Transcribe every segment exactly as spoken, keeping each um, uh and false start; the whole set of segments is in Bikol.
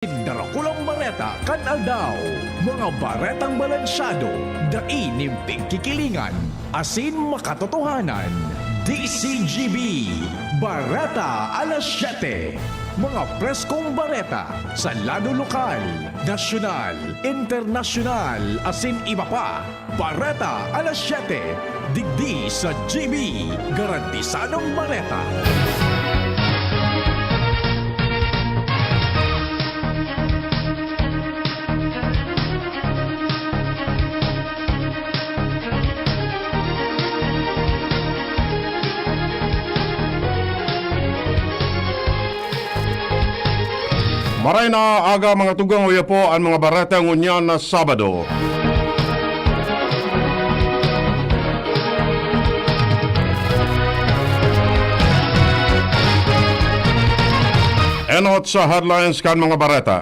Darakulang bareta kan aldaw. Mga baretang balansyado, dai nin pigkikilingan, asin makatotohanan. D C G B, Bareta alas siyete. Mga preskong bareta sa lado lokal, nasyonal, internasyonal, asin iba pa. Bareta alas siyete, digdi sa G B, garantisadong bareta. Maray na aga, mga tugang, uya po an mga bareta ngunyan na Sabado. Enot sa headlines kan mga bareta.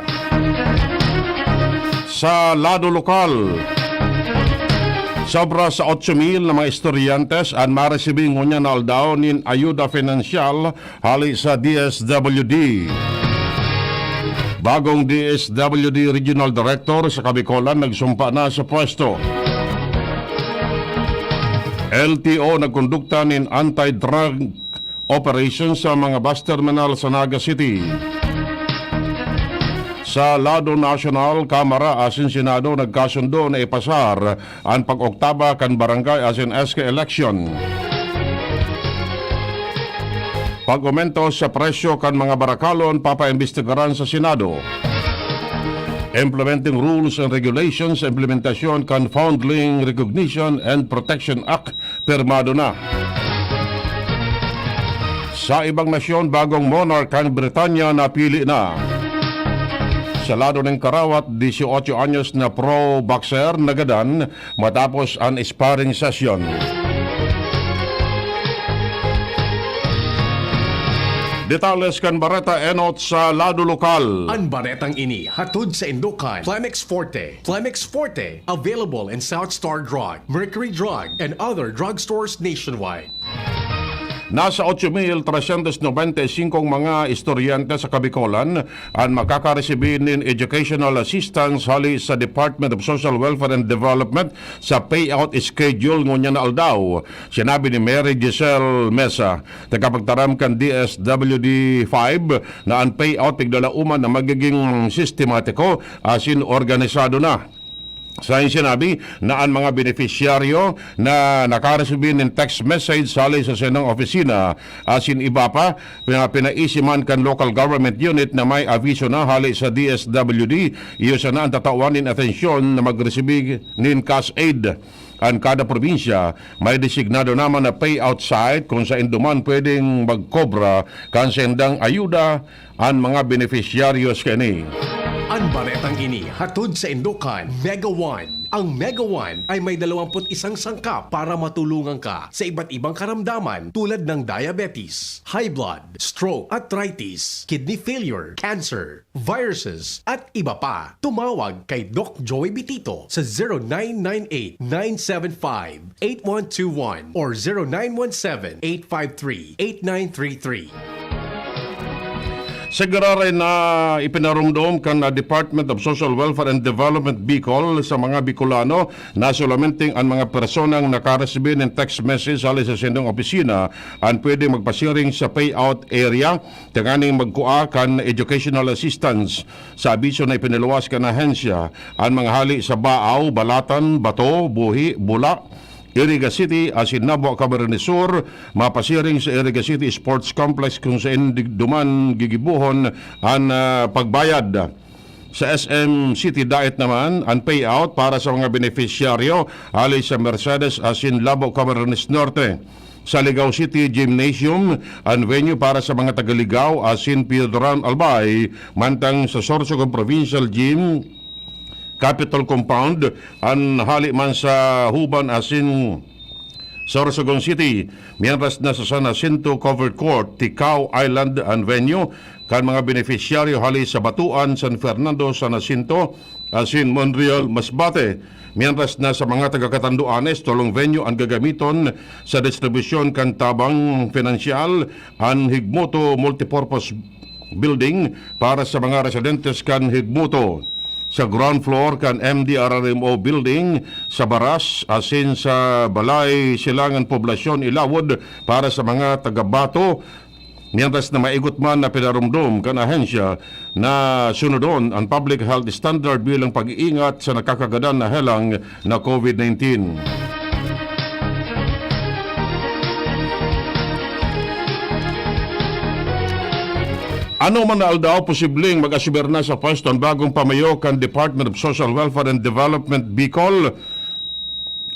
Sa lado lokal, sobra sa otso mil na mga estudyante an maresibi ngunyan na aldaw nin ayuda finansyal hali sa D S W D. Bagong D S W D Regional Director sa Kabicolan nagsumpa na sa pwesto. L T O nagkondukta nin anti-drug operation sa mga bus terminal sa Naga City. Sa lado nasyonal, Kamara asin Senado nagkasundo na ipasar an pag-oktaba kan barangay asin S K election. Pag-omento sa presyo kan mga barakalon papaimbestigaran sa Senado. Implementing rules and regulations sa implementasyon kan Foundling Recognition and Protection Act pirmado na. Sa ibang nasyon, bagong monarch kan Britanya napili na. Sa lado nin karawat, dieciocho anyos na pro boxer nagadan matapos an sparring session. Detalles kan bareta enot sa lado lokal. An baretang ini hatod sa indokan Flemex Forte. Flemex Forte, available in South Star Drug, Mercury Drug, and other drugstores nationwide. Nasa otso mil tresyentos nobenta y singko mga estudyante sa Kabicolan an makakaresibi nin educational assistance hali sa Department of Social Welfare and Development sa payout schedule ngunyan na aldaw. Sinabi ni Mary Giselle Mesa, tagapagtaram kan D S W D five, na an payout piglalauman na magiging sistematiko asin organisado na. Sa sinabi na an mga benepisyaryo na nakaresibi nin text message hali sa saindang opisina asin iba pa, pina-, pinaisi man kan local government unit na may aviso na hali sa D S W D, iyo sana an tatawan nin atensyon na magresibi nin cash aid. An kada probinsya may designado naman na payout site kung saen duman pwedeng magkobra kan saindang ayuda an mga benepisyaryos kaini. An baretang ini hatod sa indokan Mega One. Ang Mega One ay may dalawampu't isang sangkap para matulungan ka sa iba't ibang karamdaman tulad ng diabetes, high blood, stroke, arthritis, kidney failure, cancer, viruses, at iba pa. Tumawag kay Doc Joey Bitito sa zero nine nine eight, nine seven five, eight one two one or zero nine one seven, eight five three, eight nine three three. Sa giraray na ipinarumdom kan, ah, Department of Social Welfare and Development Bicol sa mga Bicolano na solamente an mga personang nakaresibi nin text message hali sa saindong opisina an pwede magpasiring sa payout area tanganing magkua kan educational assistance. Sa abiso na ipinaluwas kan ahensya, an mga hali sa Baaw, Balatan, Bato, Buhi, Bula, Iriga City asin Nabua, Camarines Sur, mapasiring sa Iriga City Sports Complex kung saen di-, duman gigibohon an, ah, pagbayad. Sa S M City Diet naman, an payout para sa mga benepisyaryo hali sa Mercedes asin Labo, Camarines Norte. Sa Ligao City Gymnasium, an venue para sa mga taga Ligao asin Pioduran, Albay, mantang sa Sorsogon Provincial Gym, Capitol Compound, an hali man sa Huban asin Sorsogon City, mientras na sa San Jacinto Covered Court, Ticao Island an venue kan mga benepisyaryo hali sa Batuan, San Fernando, San Jacinto, asin Monreal, Masbate. Mientras na sa mga taga Catanduanes, tolong venue an gagamiton sa distribusyon kan tabang pinansyal, an Higmoto Multipurpose Building para sa mga residentes kan Higmuto. Sa ground floor kan M D R R M O Building, sa Baras, asin sa Balay Silangan Poblasyon Ilawod para sa mga taga-Bato, mientras na maigot man na pinarumdom kan ahensya na sunodon an public health standard bilang pag-iingat sa nakakagadan na helang na COVID nineteen. Ano man na aldaw, posibleng mag-asuber na sa pwesto an bagong pamayo kan Department of Social Welfare and Development Bicol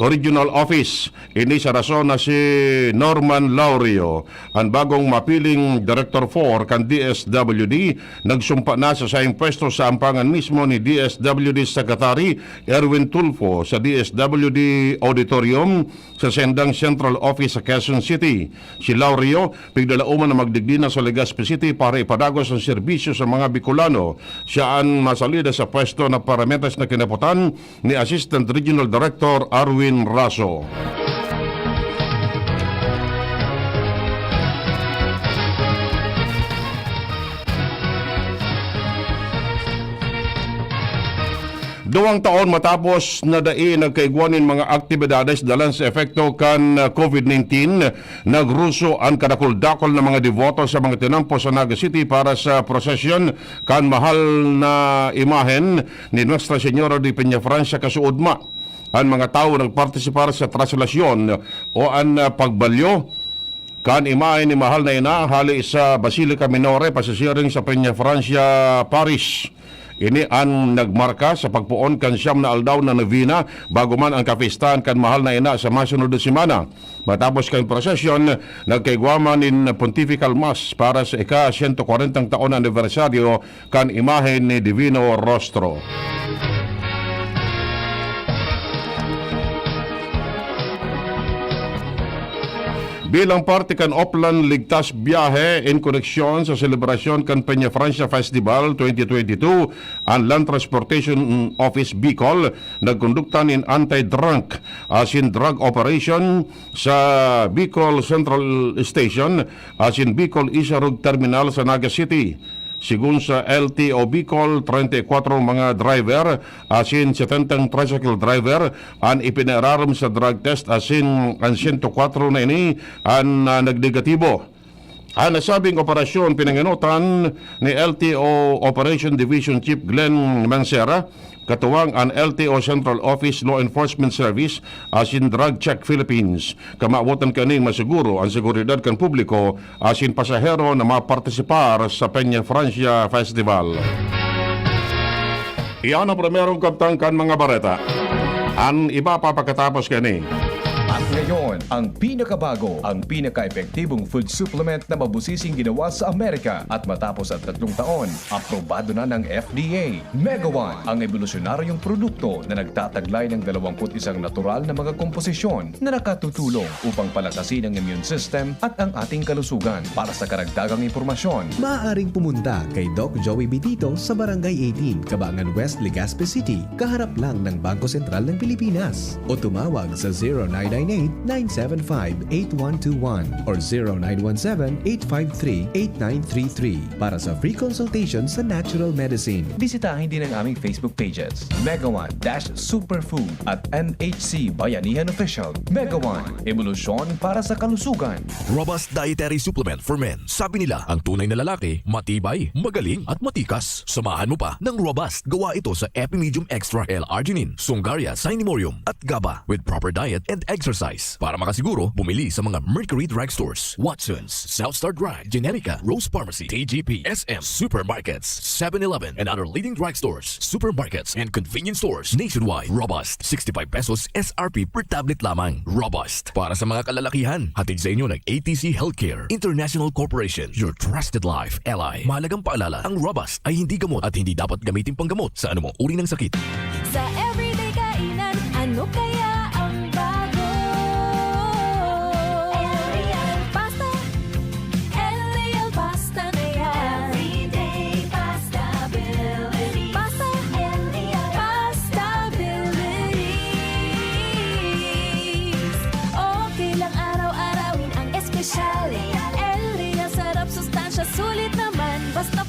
Regional Office. Ini sa rason na si Norman Laurio, an bagong mapiling Director four kan D S W D, nagsumpa na sa saiyang pwesto sa ampangan mismo ni D S W D Secretary Erwin Tulfo sa D S W D Auditorium sa saindang Central Office sa Quezon City. Si Laurio, pigdalaoman na magdigdi na sa Legazpi City para ipadagos ang serbisyo sa mga Bicolano. Siya an masalida sa pwesto na paramientras na kinaputan ni Assistant Regional Director Arwin Raso. Duwang taon matapos na dai nagkaigwa nin mga aktibidades dalan sa epekto kan, ah, COVID nineteen, nagruso an kadakul-dakul na mga deboto sa mga tinampo sa Naga City para sa prosesyon kan mahal na imahen ni Nuestra Señora de Peñafrancia Kasuudma. An mga tawo nagpartisipar sa traslasyon o an, ah, pagbalyo kan imahe ni Mahal na Ina hale sa Basilica Minore pasisiring sa Peñafrancia Parish. Ini an nagmarka sa pagpoon kan siyam na aldaw na novena bago man ang kapistahan kan Mahal na Ina sa masunod na semana. Matapos kan prosesyon, nagkaigwa man nin Pontifical Mass para sa ika-sento kwarentang taon na anibersaryo kan imahen ni Divino Rostro. Bilang parte kan Oplan Ligtas Biyahe in koneksyon sa selebrasyon kan Peñafrancia Festival twenty twenty-two, an Land Transportation Office Bicol nagkondukta nin anti-drunk asin drug operation sa Bicol Central Station asin Bicol Isarog Terminal sa Naga City. Sigon sa L T O Bicol, treinta y cuatro mga driver asin setentang tricycle driver an ipinairarom sa drug test asin an sento kwatro na ini an, ah, nagnegatibo. An nasabing operasyon pinangenotan ni L T O Operation Division Chief Glenn Mancera, katuwang an L T O Central Office Law Enforcement Service asin Drug Check Philippines. Kamawotan kaning masiguro an seguridad kan publiko asin pasahero na mapartisipar sa Peñafrancia Festival. Iyan ang primerong kabtang kan mga bareta. An iba pa pakatapos kani. At ngayon, ang pinakabago, ang pinaka-epektibong food supplement na mabusising ginawa sa Amerika. At matapos ang tatlong taon, aprobado na ng F D A. Mega One, ang ebolusyonaryong produkto na nagtataglay ng dalawampu't isang natural na mga komposisyon na nakatutulong upang palakasin ang immune system at ang ating kalusugan. Para sa karagdagang impormasyon, maaaring pumunta kay Doc Joey Bitito sa Barangay eighteen, Cabangan West, Legazpi City, kaharap lang ng Bangko Sentral ng Pilipinas. O tumawag sa zero nine nine eight, nine seven five, eight one two one or zero nine one seven, eight five three, eight nine three three para sa free consultation sa natural medicine. Bisitahin din ang aming Facebook pages, Mega One dash Superfood at M H C Bayanihan Official. Mega One, ebolusyon para sa kalusugan. Robust dietary supplement for men. Sabi nila, ang tunay na lalaki, matibay, magaling, at matikas. Samahan mo pa ng Robust. Gawa ito sa Epimedium Extra, L-arginine, Sungaria, Cinemorium, at GABA. With proper diet and exercise. Para makasiguro, bumili sa mga Mercury Drugstores, Watson's, South Star Drug, Generica, Rose Pharmacy, T G P, S M, supermarkets, Seven Eleven, and other leading drugstores, supermarkets, and convenience stores nationwide. Robust, sixty-five pesos S R P per tablet lamang. Robust, para sa mga kalalakihan. Hatid sa inyo ng A T C Healthcare International Corporation, your trusted life ally. Mahalagang paalala, ang Robust ay hindi gamot at hindi dapat gamitin panggamot sa anumang uri ng sakit. Sa everyday kainan, ano kaya ang bago? L A L pasta, L A L pasta na yan. Everyday pasta abilities. Pasta, L A L pasta abilities. Okay lang araw-arawin ang espesyal. L A L sarap, sustansya, sulit naman. Basta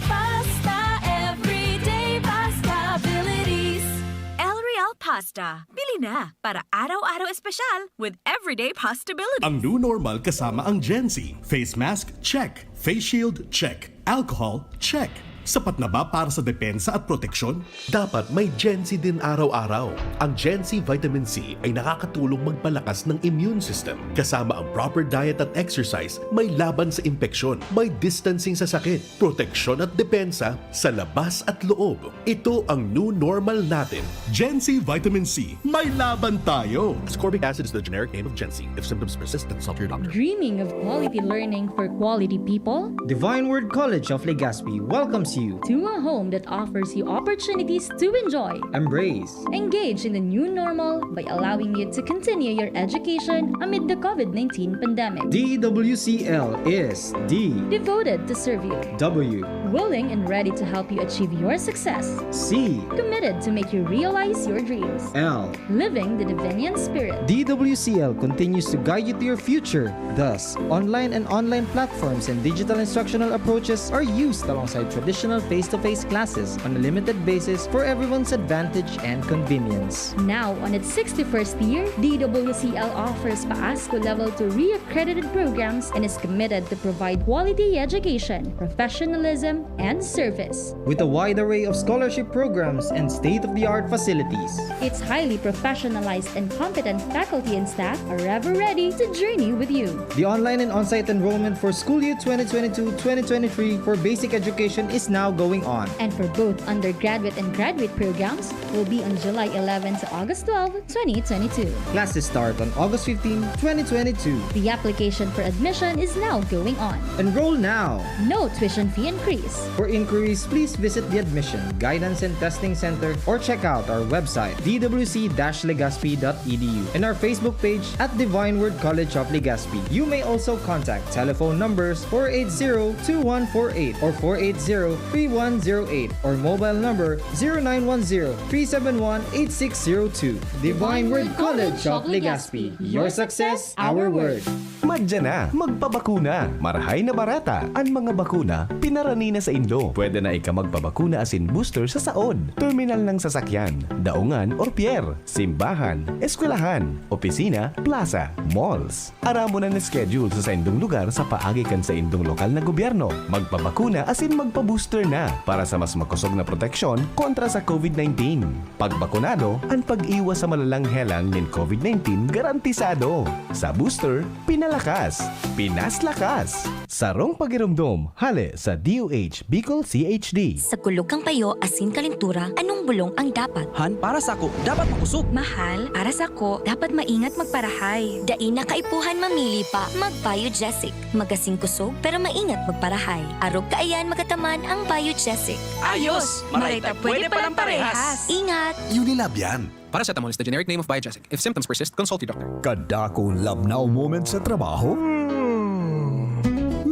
Pasta. Bili na para araw-araw espesyal with everyday possibility. Ang new normal kasama ang Gen Z. Face mask, check. Face shield, check. Alcohol, check. Sapat na ba para sa depensa at proteksyon? Dapat may Gen Z din araw-araw. Ang Gen Z Vitamin C ay nakakatulong magpalakas ng immune system, kasama ang proper diet at exercise, may laban sa impeksyon, may distancing sa sakit, proteksyon at depensa sa labas at loob. Ito ang new normal natin. Gen Z Vitamin C, may laban tayo! Ascorbic acid is the generic name of Gen Z. If symptoms persist, then consult your doctor. Dreaming of quality learning for quality people? Divine Word College of Legazpi welcomes you. To a home that offers you opportunities to enjoy, Embrace. Engage in the new normal by allowing you to continue your education amid the COVID nineteen pandemic. DWCL is D Devoted to serve you, W willing and ready to help you achieve your success, C committed to make you realize your dreams, L. Living the Divinian Spirit. DWCL continues to guide you to your future. Thus, online and online platforms and digital instructional approaches are used alongside traditional face-to-face classes on a limited basis for everyone's advantage and convenience. Now on its sixty-first year, DWCL offers Paasco Level two re-accredited programs and is committed to provide quality education, professionalism, and service. With a wide array of scholarship programs and state-of-the-art facilities. Its highly professionalized and competent faculty and staff are ever ready to journey with you. The online and on-site enrollment for school year twenty twenty-two twenty twenty-three for basic education is now going on. And for both undergraduate and graduate programs, will be on July eleven to August twelve, twenty twenty-two. Classes start on August fifteen, twenty twenty-two. The application for admission is now going on. Enroll now! No tuition fee increase. For inquiries, please visit the Admission, Guidance and Testing Center or check out our website, dwc-legazpi.edu, and our Facebook page at Divine Word College of Legazpi. You may also contact telephone numbers four eight zero two one four eight or four eight zero three one zero eight or mobile number zero nine one zero three seven one eight six zero two. Divine Word College of Legazpi. Your success, our word. Madya na, magpabakuna! Marahay na barata! An mga bakuna, pinarani na saindo. Pwede na ika magpabakuna asin booster sa saod, terminal ng sasakyan, daungan or pier, simbahan, eskwelahan, opisina, plaza, malls. Aramon an schedule sa saindong lugar sa paagi kan saindong lokal na gobyerno. Magpabakuna asin magpa-booster na para sa mas makosog na proteksyon kontra sa COVID nineteen. Pagbakunado, an pag-iwas sa malalang helang nin COVID nineteen garantisado. Sa booster, pinalakas, pinaslakas. Sarong pagiromdom, hale sa DOH Bicol C H D. Sa kulog kan payo asin kalentura, anong bulong ang dapat? Han, para sako, dapat makosog. Mahal, para sako, dapat maingat magparahay. Dai na kaipuhan mamili pa, mag-Biogesic. Magasin kosog, pero maingat magparahay. Arog kaiyan magataman ang Biogesic. Ayos! Maray ta pwede palang parehas! Ingat! Unilab yan. Paracetamol is the generic name of Biogesic. If symptoms persist, consult your doctor. Kadakong labnaw moment sa trabaho?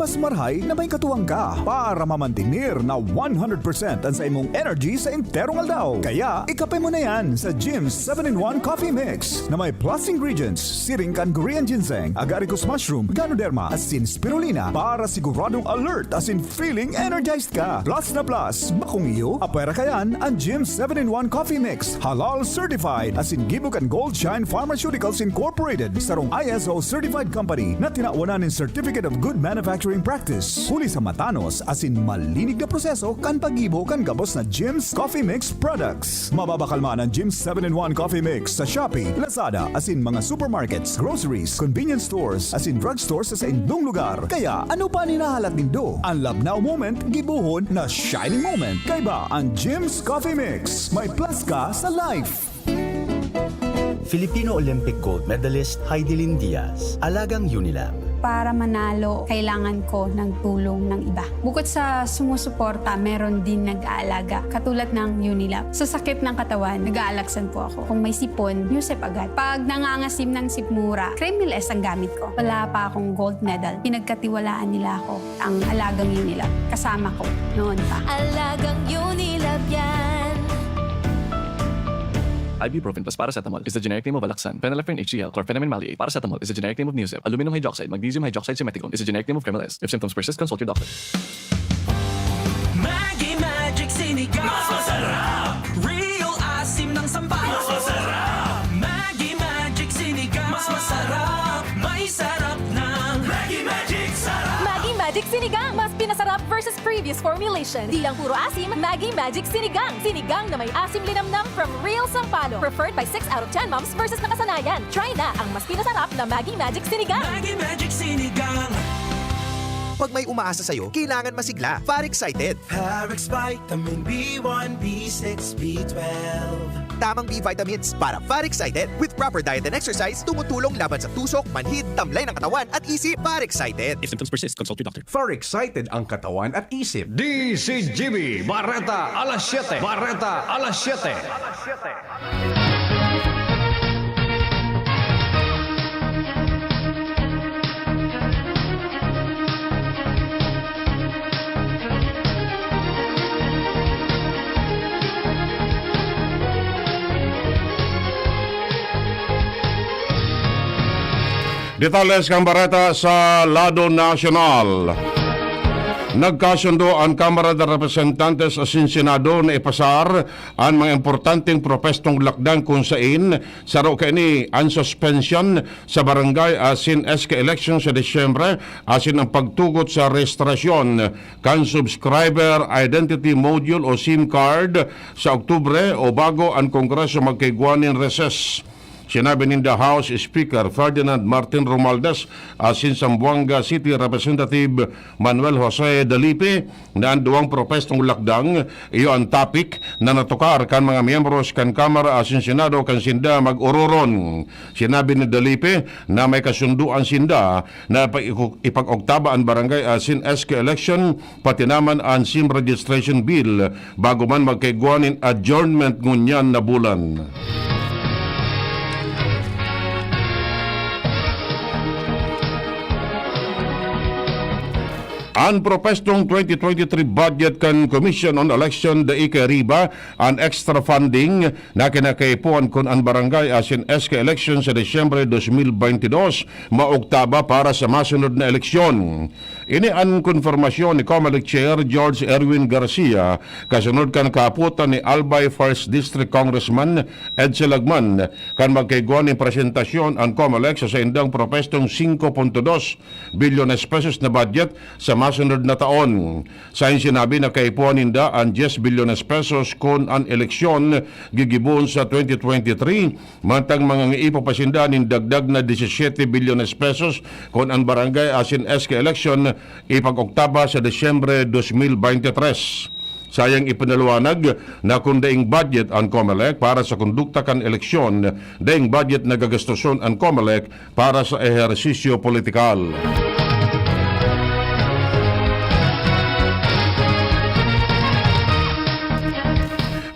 Mas marhay na may katuwang ka para mamantener na one hundred percent an sa imong energy sa enterong aldaw. Kaya, ikape mo na yan sa Jim's seven-in-one Coffee Mix na may plus ingredients, siring kan Korean ginseng, agaricus mushroom, ganoderma, asin spirulina para siguradong alert asin feeling energized ka. Plus na plus, bakong iyo, apwera kayan an Jim's seven-in-one Coffee Mix, halal certified, asin gibo kan Gold Shine Pharmaceuticals Incorporated, sarong I S O certified company na tinawan nin Certificate of Good Manufacturing Practice. Huli sa matanos asin malinig na proseso kan paggibo kan gabos na Jim's Coffee Mix products. Mababakal man an Jim's seven-in-one Coffee Mix sa Shopee, Lazada, asin mga supermarkets, groceries, convenience stores, asin drugstores sa saindong lugar. Kaya, ano pa an hinahalat nindo? An labnaw moment, gibohon na shining moment. Kaiba an Jim's Coffee Mix. May plus ka sa life. Filipino Olympic gold medalist Heidelin Diaz, alagang Unilab. Para manalo, kailangan ko ng tulong ng iba. Bukod sa sumusuporta, meron din nag-aalaga, katulad ng Unilab. Sa sakit ng katawan, nag-aalaksan po ako. Kung may sipon, Newsep agad. Pag nangangasim ng sikmura, Cremeles ang gamit ko. Wala pa akong gold medal, pinagkatiwalaan nila ako. Ang alagang Unilab, kasama ko noon pa. Alagang Unilab yan. Ibuprofen plus paracetamol is the generic name of Alaxan. Phenylephrine H C L, chlorphenamine maleate. Paracetamol is the generic name of Newsep. Aluminum hydroxide, magnesium hydroxide, simeticone is the generic name of Cremeles. If symptoms persist, consult your doctor. Maggi Magic Sinigang. Mas masarap! Real asim ng sampalok. Mas masarap! Up versus previous formulation. Di lang puro asim, Maggi Magic Sinigang. Sinigang na may asim linamnam from real sampalok. Preferred by six out of ten moms versus nakasanayan. Try na ang mas pinasarap na Maggi Magic Sinigang. Maggi Magic Sinigang. Pag may umaasa sa'yo, kailangan masigla. Far Excited. Parex Vitamin B one, B six, B twelve. Tamang B vitamins para Far Excited. With proper diet and exercise, tumutulong laban sa tusok, manhid, tamlay ng katawan at isip. Far Excited. If symptoms persist, consult your doctor. Far Excited ang katawan at isip. D C G B, Bareta, alas siyete. Bareta, alas siyete. Detalles kan bareta sa lado nasyonal. Nagkasundo an Kamara de Representantes asin Senado na ipasar an mga importanteng propestong lakdang kun sain saro kaini an suspensyon sa barangay asin S K election sa Disyembre asin ang pagtugot sa rehistrasyon kan subscriber identity module o SIM card sa Oktubre o bago an Kongreso magkaigwa nin recess. Sinabi ninda House Speaker Ferdinand Martin Romualdez asin Zamboanga City Representative Manuel Jose Dalipe na an duwang propestong lakdang iyo an topic na natukar kan mga miyembros kan Kamara asin Senado kan sinda mag-ororon. Sinabi ni Dalipe na may kasundoan sinda na ipag-oktaba an barangay asin S K election pati naman an SIM registration bill bago man magkaigwa nin adjournment ngunyan na bulan. An propestong twenty twenty-three budget kan Commission on Election dai kairiba an extra funding na kinakaipuhan kun an barangay asin S K election sa Disyembre dos mil baynte dos maoktaba para sa masunod na eleksyon. Ini an konfirmasyon ni Comelec Chair George Erwin Garcia kasunod kan kahapotan ni Albay First District Congressman Edsel Lagman kan magkaigwa nin presentasyon an Comelec sa saindang propestong singko punto dos bilyones pesos na budget sa masunod na taon. Sain sinabi na kaipuhan ninda an dyes bilyones pesos kun an eleksyon gigibohon sa twenty twenty-three, mantang mangangaipo pa sinda nin dagdag na disyesete bilyones pesos kun an barangay asin S K election ipag-oktaba sa Disyembre dos mil baynte tres. Sayang ipinaliwanag na kun daing budget an Comelec para sa kondukta kan eleksyon, daing budget na gagastoson an Comelec para sa ehersisyo politikal.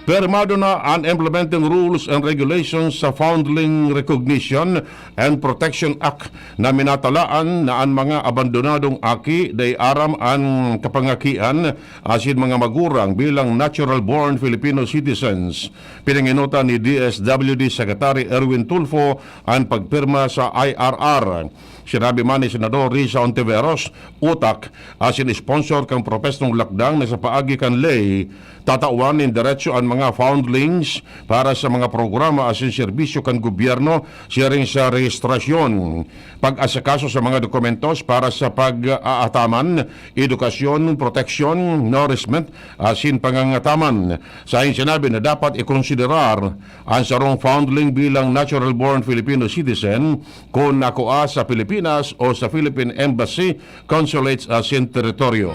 Pirmado na an Implementing Rules and Regulations sa Foundling Recognition and Protection Act na minatalaan na an mga abandonadong aki dai aram an kapangakian asin mga magurang bilang natural-born Filipino citizens. Pinangenotan ni D S W D Secretary Erwin Tulfo an pagpirma sa I R R. Sinabi man ni Senador Risa Hontiveros, utak asin sponsor kan propestong lakdang na sa paagi kan ley, tatawan nin deretso an mga foundlings para sa mga programa asin serbisyo kan gobyerno siring sa rehistrasyon, pag-asikaso sa mga dokumentos para sa pag-aataman, edukasyon, proteksyon, nourishment, asin pangangataman. Sain sinabi na dapat ikonsiderar an sarong foundling bilang natural-born Filipino citizen kun nakua sa Pilipinas o sa Philippine Embassy, consulates asin teritoryo.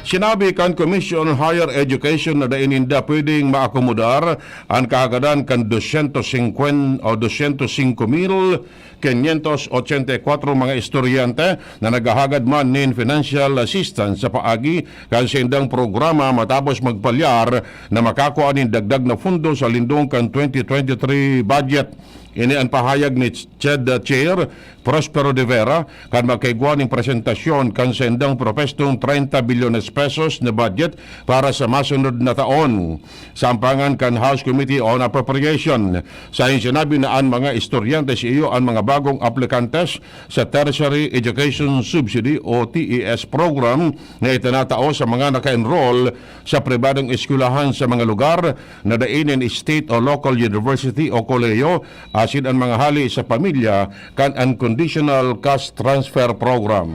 Sinabi kan Commission on Higher Education na dai ninda pwedeng maakomodar an kahagadan kan dosyentos singkwenta o dosyentos singko mil quinientos ochenta y cuatro mga estudyante na naghahagad man nin financial assistance sa paagi kan saindang programa matapos magpalyar na makakua nin dagdag na pondo sa lindong kan twenty twenty-three budget. Ini an pahayag ni CHED Chair Prospero de Vera kan magkaigwa nin presentasyon kan saindang propestong treinta bilyones pesos na budget para sa masunod na taon. Sampangan kan House Committee on Appropriation, sain sinabi na an mga estudyante sa iyo an mga bagong aplikantes sa Tertiary Education Subsidy o T E S program na itinatao sa mga naka-enroll sa pribadong eskwelahan sa mga lugar na dai nin state o local university o kolehiyo, asin an mga hali sa pamilya kan Unconditional Cash Transfer Program.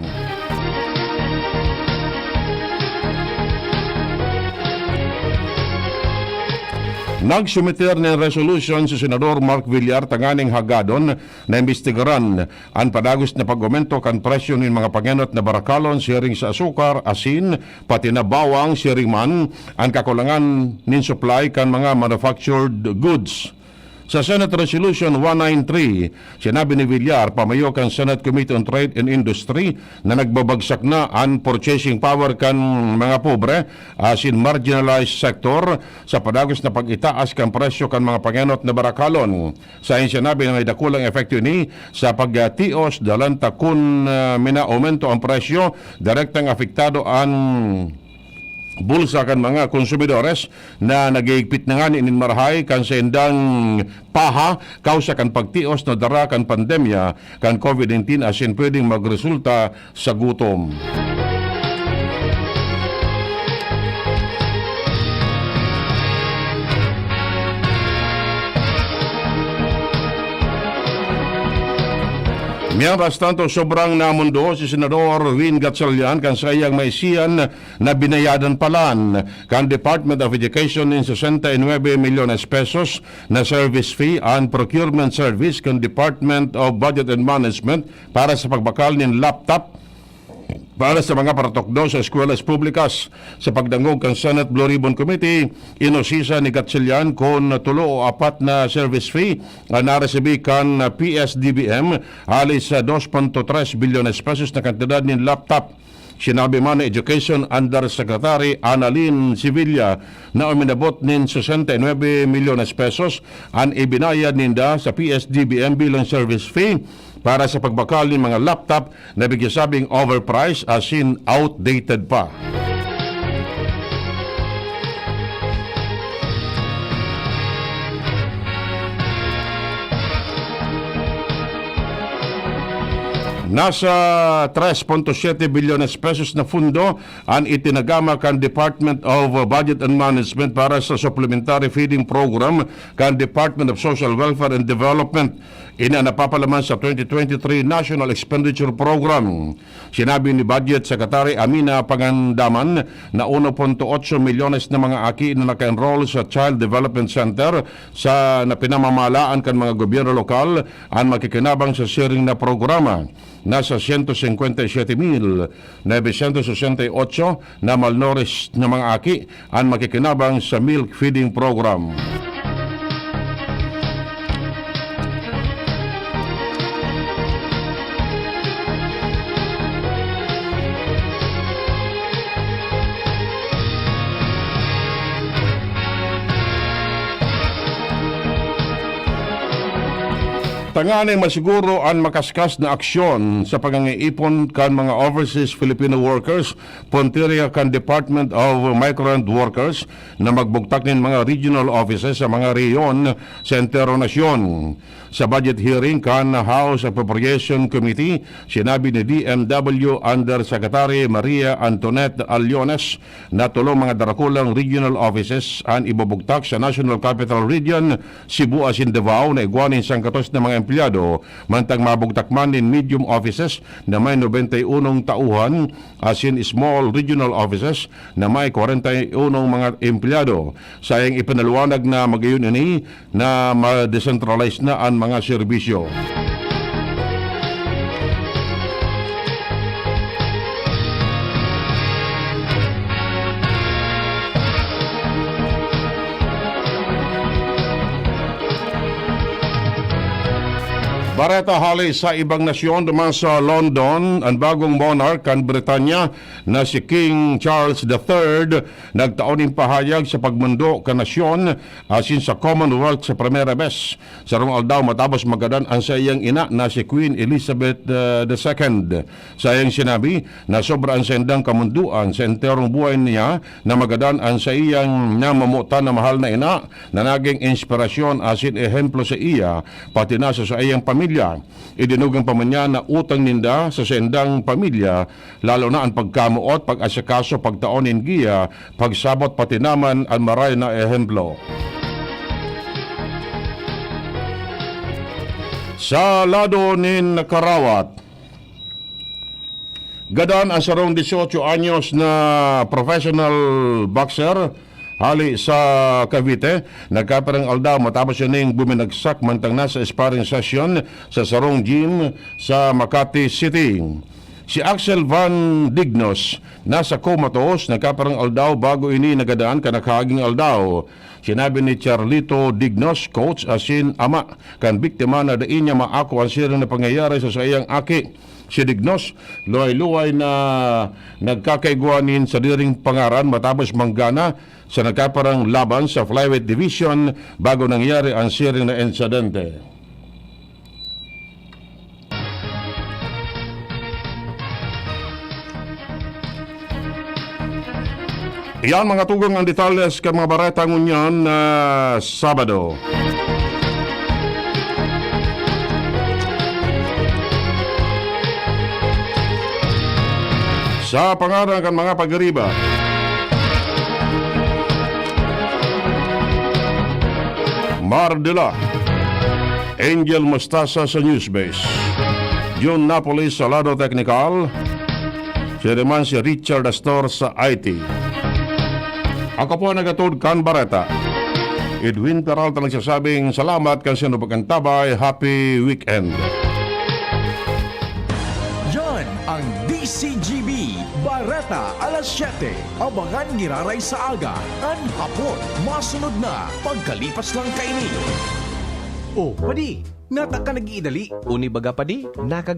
Nagsumiter nin resolution si Senador Mark Villar tanganing hagadon na imbestigaran an padagos na pag-aumento kan presyo nin mga pangenot na barakalon siring sa asukar, asin, pati na bawang siring man an kakulangan nin supply kan mga manufactured goods. Sa Senate Resolution one nine three, sinabi ni Villar, pamayo kan Senate Committee on Trade and Industry, na nagbabagsak na an purchasing power kan mga pobre asin marginalized sector sa padagos na pag-itaas kan presyo kan mga pangenot na barakalon. Sa sinabi na may dakulang epekto ini sa pagtios, dalan ta kun, ah, minaaumento ang presyo, direktang apektado an bulsa kan mga konsumidores na naghihigpit na ngani nin marahay kan saindang paha kawsa kan pagtios na dara kan pandemya kan COVID nineteen asin pwedeng magresulta sa gutom. Mientras tanto, sobrang namundo si Senador Win Gatchalian kan saiyang maisiyan na binayadan palan kan Department of Education nin sesenta y nuebe milyones pesos na service fee an procurement service kan Department of Budget and Management para sa pagbakal nin laptop para sa mga paratukdo sa eskwelahan publikas. Sa pagdangog kan Senate Blue Ribbon Committee, inusisa ni Gatchalian kun tulo o apat na service fee an naresibi kan P S D B M hali sa dos punto tres bilyones pesos na kantidad nin laptop. Sinabi man ni Education Undersecretary Annalyn Sevilla na uminabot nin sesenta y nuebe milyones pesos an ibinayad ninda sa P S D B M bilang service fee para sa pagbakal nin mga laptop na bigyasabing overpriced asin outdated pa. Nasa tres punto siyete bilyones pesos na pundo an itinagama kan Department of Budget and Management para sa Supplementary Feeding Program kan Department of Social Welfare and Development. Ini an napapalaman sa twenty twenty-three National Expenditure Program. Sinabi ni Budget Secretary Amina Pangandaman na uno punto otso milyones na mga aki na naka-enroll sa Child Development Center sa na pinamamahalaan kan mga gobyerno lokal an makikinabang sa siring na programa. Nasa siyento singkwenta y siyete mil novecientos sesenta y otso na malnourished na mga aki an makikinabang sa milk feeding program. Tanganing masiguro an makaskas na aksyon sa pagangaiipon kan mga overseas Filipino workers, puntirya kan Department of Migrant Workers na magbugtak nin mga regional offices sa mga rehiyon sa entero nasyon. Sa budget hearing kan House Appropriation Committee, sinabi ni D M W Undersecretary Maria Antoinette Aliones na tolong mga darakulang regional offices an ibubugtak sa National Capital Region, Cebu asin Davao na igwa nin sangkatos na mga empleyado, mantang mabugtak man nin medium offices na may nobenta y unong tauhan asin small regional offices na may kwarenta y unong mga empleyado. Saiyang ipinaliwanag na magayon ini na ma-decentralize na an mga serbisyo. Bareta hali sa ibang nasyon. Duman sa London, an bagong monarch kan Britanya na si King Charles the Third nagtao nin pahayag sa pagmondo kan nasyon asin sa Commonwealth sa primera bes, sarong aldaw matapos magadan an saiyang ina na si Queen Elizabeth, ah, the Second. Saiyang sinabi na sobra an saindang kamondoan sa enterong buhay niya na magadan an saiyang namomotan na mahal na ina na naging inspirasyon asin ehemplo sa iya, pati na sa saiyang pamilya. pamilya. Idinugang pa man niya na utang ninda sa saindang pamilya, lalo na an pagkamoot, pag-asikaso, pagtao nin giya, pagsabot, pati naman an maray na ehemplo. Sa lado nin Karawat, gadan an sarong dieciocho anyos na professional boxer hali sa Cavite, nagkapirang aldaw matapos ining buminagsak mantang nasa sparring session sa sarong gym sa Makati City. Si Axel Van Dignos nasa comatose, nagkapirang aldaw bago ini nagadan kan nakaaging aldaw. Sinabi ni Charlito Dignos, coach asin ama kan biktima, na dai niya maako an siring na pangyayari sa saiyang aki. Si Dignos, luway-luway na nagkakaigwa nin sadiring pangaran matapos manggana sa nagkaparang laban sa flyweight division bago nangyari an siring na insidente. Iyan, mga tugang, ang detalles kan mga bareta ngunyan na Sabado. Sa pangaran kan mga pagiriba, Mar de la Angel Mostasa sa Newsbase, Jun Napoli sa lado teknikal, siya naman si Richard Astor sa I T. Ako po ang nagatod kan bareta, Edwin Peralta, nagsasabing salamat kan sinubag antabay. Happy weekend. Yan ang D C G B Bareta alas siyete. Abangan giraray sa aga, an hapon. Masunod na pagkalipas lang kaini. Oh, padi, nata ka nag-iidali? Uni baga, padi, nakagat